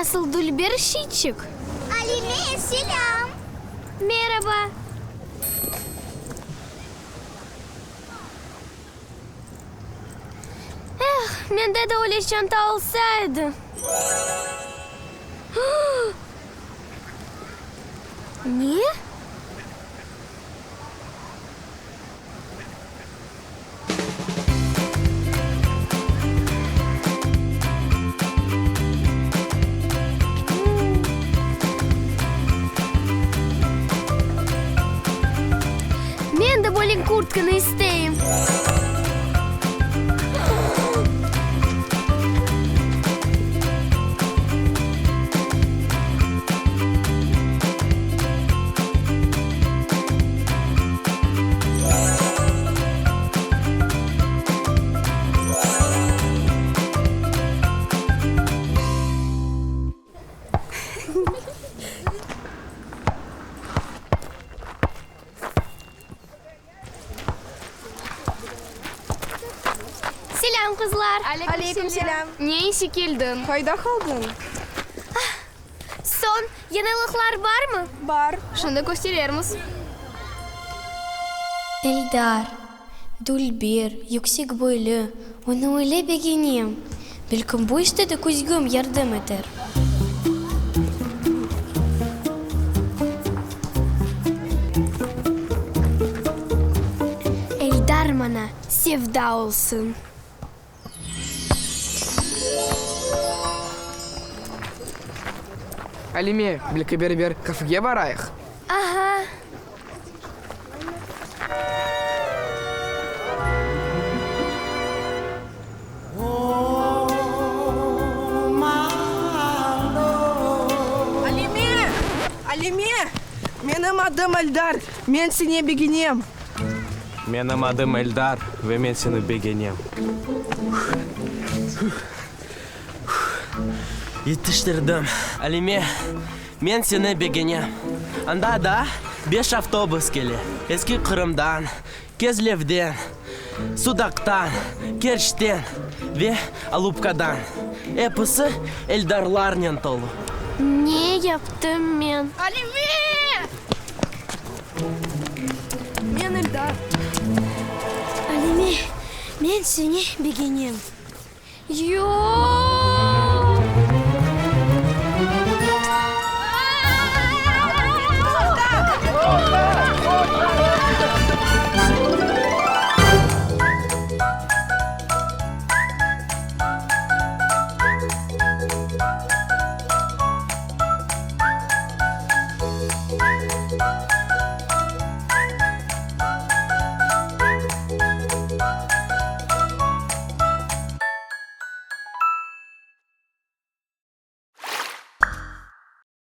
Nasıl dülber şeyçik! Alime, selâm! Meraba! Eh, mende de öyle çanta olsa edi! Ne? Men de böyle kurtkanı isteyim. Selâm, qızlar! Aleyküm selâm! Ne işe keldiñ? Qayda qaldıñ? Soñ, yañılıqlar barmı? Bar. Şimdi kösterermiz. Eldar, dülber, yüksek boylu, onı öyle begenem. Belkim bu işte de küzgüm yardım eter. Eldar maña sevda olsun. Alime, belki beraber kafege barayıq? Aha. Alime! Alime! Menim adım Eldar, men seni begenem. Menim adım Eldar ve men seni begenem. Yetiştirdim. Alime, men seni begenem. Anda daa beş avtobus kele, Eski Qırımdan, Kezlevden, Sudaqtan, Kerçten ve Alupkadan. Episi Eldarlarnen tolu. Ne yaptım men? Alime! Men Eldar. Alime, men seni begenem. Yoq!